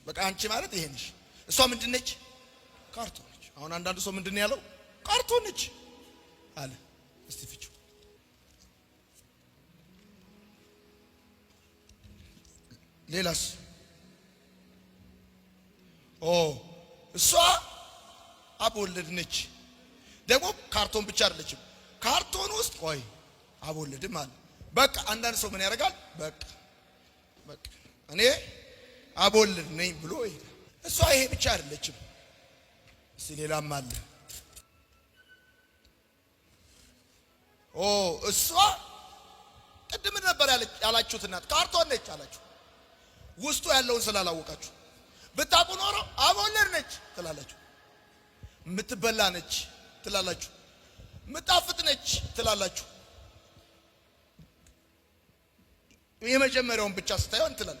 በቃ አንቺ ማለት ይሄ ነሽ። እሷ ምንድን ነች? ካርቶን ነች። አሁን አንዳንዱ ሰው ምንድን ነው ያለው? ካርቶን ነች አለ። እስቲ ፍቺው። ሌላስ? ኦ፣ እሷ አቦወለድ ነች። ደግሞ ካርቶን ብቻ አይደለችም። ካርቶን ውስጥ ቆይ አቦወለድም አለ። በቃ አንዳንድ ሰው ምን ያደርጋል? በቃ በቃ እኔ አቦወለድ ነኝ ብሎ ይሄዳል። እሷ ይሄ ብቻ አይደለችም። እስቲ ሌላም አለ። ኦ፣ እሷ ቅድም ነበር ያላችሁት እናት ካርቶን ነች አላችሁ። ውስጡ ያለውን ስላላወቃችሁ፣ ብታውቁ ኖሮ አቦወለድ ነች ትላላችሁ። የምትበላ ነች ትላላችሁ። ምጣፍጥ ነች ትላላችሁ። የመጀመሪያውን ብቻ ስታዩ እንትላል።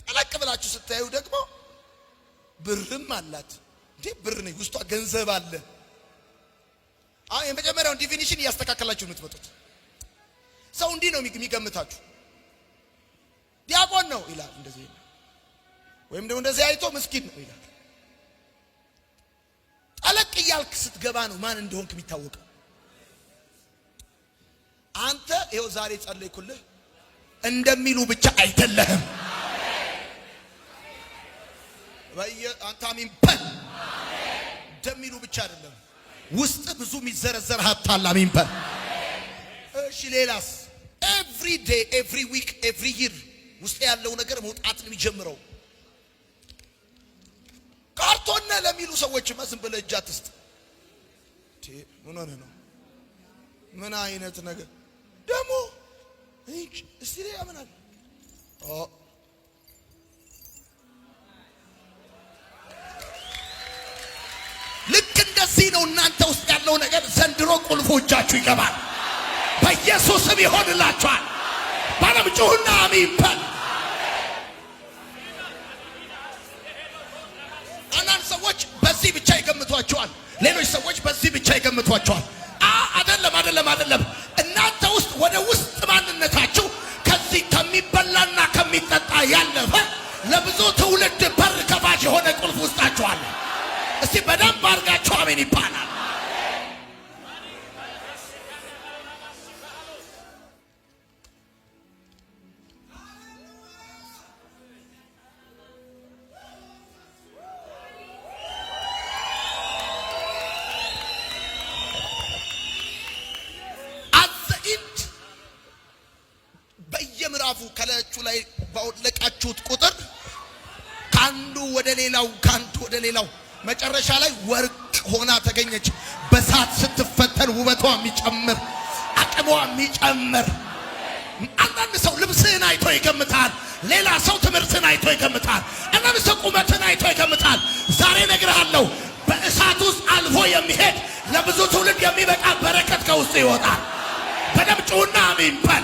ጠለቅ ብላችሁ ስታዩ ደግሞ ብርም አላት እንዴ፣ ብር ነች፣ ውስጧ ገንዘብ አለ። አሁን የመጀመሪያውን definition እያስተካከላችሁ የምትመጡት፣ ሰው እንዲህ ነው የሚገምታችሁ። ዲያቆን ነው ይላል እንደዚህ፣ ወይም ደግሞ እንደዚህ አይቶ ምስኪን ነው ይላል። ጠለቅ እያልክ ስትገባ ነው ማን እንደሆንክ የሚታወቀው። አንተ ይኸው ዛሬ ጸለይኩልህ፣ እንደሚሉ ብቻ አይደለህም። አንተ አሜን በል። እንደሚሉ ብቻ አይደለም። ውስጥ ብዙ የሚዘረዘር ሀብት አለ። አሜን በል። እሺ ሌላስ? Every day, every week, every year ውስጥ ያለው ነገር መውጣት ነው የሚጀምረው። ካርቶን ነህ ለሚሉ ሰዎችማ ዝም ብለህ እጅ አትስጥ። ምን ሆነህ ነው? ምን አይነት ነገር ደግሞ? እስቲ ሌላ ምን አለ? ልክ እንደዚህ ነው እናንተ ውስጥ ያለው ነገር። ዘንድሮ ቁልፉ እጃችሁ ይገባል። በኢየሱስም ይሆንላችኋል። ባለም ጩሁና አሜን በል። አንዳንድ ሰዎች በዚህ ብቻ ይገምቷቸዋል። ሌሎች ሰዎች በዚህ ብቻ ይገምቷቸዋል። አይደለም፣ አይደለም፣ አይደለም። እናንተ ውስጥ ወደ ውስጥ ማንነታችሁ ከዚህ ከሚበላና ከሚጠጣ ያለፈ ለብዙ ትውልድ በር ከፋች የሆነ ቁልፍ ውስጣችሁ አለ። እስቲ በደንብ አድርጋችሁ አሜን ይባላል። At the end በየምዕራፉ ከላያችሁ ላይ ባወለቃችሁት ቁጥር ከአንዱ ወደ ሌላው፣ ከአንዱ ወደ ሌላው፣ መጨረሻ ላይ ወርቅ ሆና ተገኘች። በሳት ስትፈተን ውበቷ የሚጨምር፣ አቅሟ የሚጨምር። አንዳንድ ሰው ልብስህን አይቶ ይገምታል። ሌላ ሰው ትምህርትን አይቶ ይገምታል። አንዳንድ ሰው ቁመትን አይቶ ይገምታል። ዛሬ እነግርሃለሁ፣ በእሳት ውስጥ አልፎ የሚሄድ ለብዙ ትውልድ የሚበቃ በረከት ከውስጥ ይወጣል። በደምብ ጩሁና አሜን በል።